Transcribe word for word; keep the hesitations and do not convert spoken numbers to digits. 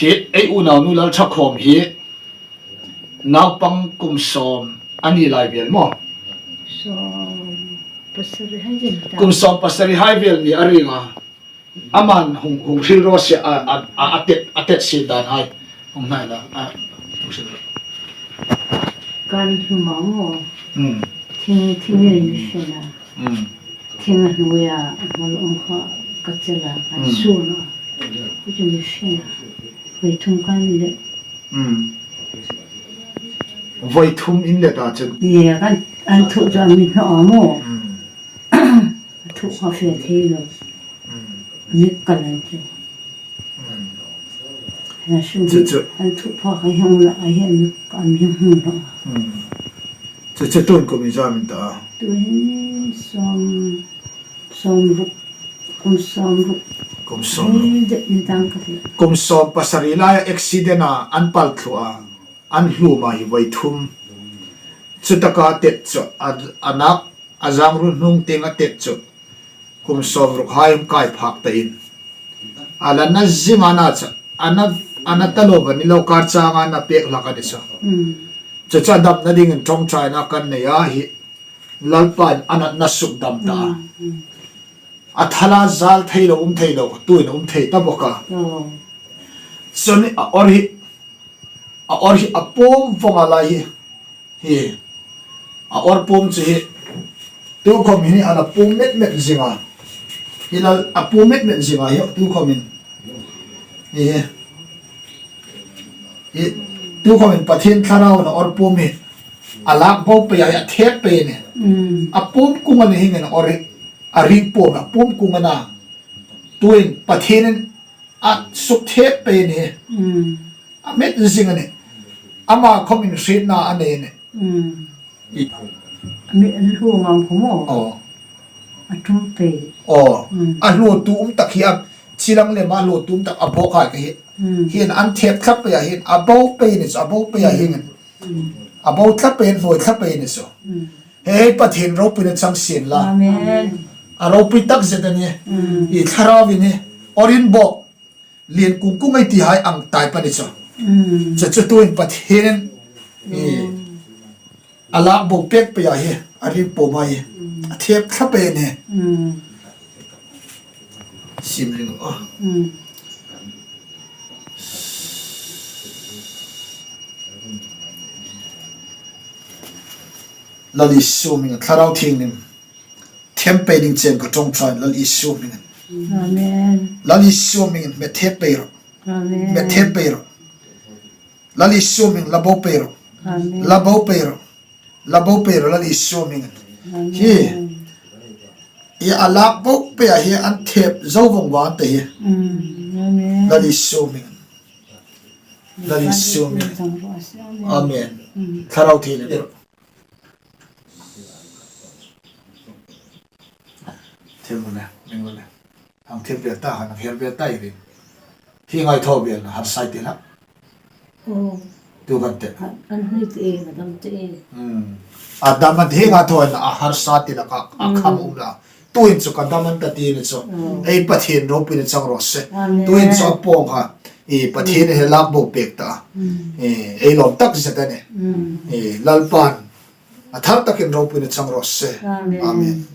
Kit ei unaunu Lalthakhawm hi naupang kum sawm a ni lai vel maw? Sawm pasari hai vel ta. Kum sawm pasari hai vel ni a ring a. Aman hung, hung hril raw se a, a, a, a tet, a tet si dan hai. Hung hnai la. A, hung hril raw. Kan hlu ma maw. Hmm. Thing, thing ni ni se na. Hmm. Thing a hnuoia, a hma lo kha ka chela, ka Hmm. sun a. Ku chu ni se na. Voi thum kan le. Hmm. Voi thum in le ta chu. Ye, kan, an thu chu a mi hno a maw. Hmm. A thu kha fe thei lo. Hmm. Mi ka lan chu. Hmm. Na sum Chu, chu. An thu pha ka hung la, a hian mi ka mi hung lo. Hmm. Chu, chu tun kum iza min ta. Tuhin sawm, sawm ruk, kum sawm ruk. Kum sawm ruk. Hei, de, in tang ka ti. Kum sawm pasari lai accident a an pal thlu a. An hlum a hi voi thum. Chu taka tet chu, a, a nak, a zang run hnung ting a tet chu. Kum sawm ruk hai um kai phak ta in. A la na zing a na cha, a na, a na ta lo va ni lo kar chang a na pek hlak a ni chu. Mm. Chu cha damna dingin ṭawngṭaina kan nei a hi. Lalpan a natna suk dam ta. Mm, mm. A thala zal thei lo, um thei lo, tuin um thei ta bawk a. Oh. Chun a or hi, a or hi a pawm vawng a lai hi. Hi, a or pawm chu hi, tu khawm hi a la pawm met met zing a. Hi la a pawm met met zing a hi, tu khawm in. Hi, hi, tu khawm in Pathien Thlarau a or pawm hi. A lak bo pei a hi, a thep pei ni. Mm. A pawm kung a ni hi ngen a or hi, a ring pawm a pawm kung a na. Tuin Pathienin a suk thep pei ni. Mm. A met zing a ni. Ama khawm in hrietna a nei a ni. Mm. I. Mi an hlu ngam khawm aw. Aw. A tum pei. Aw. Mm. A hlu tu um tak hi a, chilang lem a hlu tu um tak a bawk hai ka hi. Mm. Hian an thep thlap pei a hian a bo pei ni chu a bo pei a hian. Mm. A bo thlap pei, hnuoi thlap pei ni chu. Mm. Hei Pathien ropuina chang sien la. Amen. A ropui tak zet a ni. Mm. I Thlarau in hi. Orin bawk. Lian kung kung ei ti hai ang tai pani chu. Mm. Chu chu tuin Pathienin, i, Mm. a lak bo pek pei a hi, a ring pawm a hi, Mm. a thep thlap pei ni. Mm. Sim ring aw. Mm. Lal Isu hmingin Thlarau Thienghlim. Them pei ding chen ka ṭawngṭai Lal Isu hmingin. Amen. Lal Isu hmingin hmet thep pei rawh. Amen. Hmet thep pei rawh. Lal Isu hmingin la bo pei rawh. Amen. La bo pei rawh. La bo pei rawh Lal Isu hmingin. Amen. Hi. I a lak bo pei a hi an thep zo vawng vang te hi. Mm. Amen. Lal Isu hmingin. Lal Isu hmingin. Amen. Mm. Thlarau Thienghlim. Thim le, ning le. Ang thim ve ta, ang her ve ta i rin. Hi ngai tho ve na, har sai ti la. Oh. Tu kan te. An, an hui te, madam te. Hmm. A dam an hi ngai tho na, a har sa ti la ka, a kham um la. Tuin chu ka dam an ta ti ni chu. Oh. Ei Pathien ropuina chang raw se. Amen. Tuin chu a pawng kha. I Pathien he lak bo pek ta. Mm. I, ei lawm tak zet a ni. Mm. I, Lalpan. A thar takin ropuina chang raw se. Amen. Amen.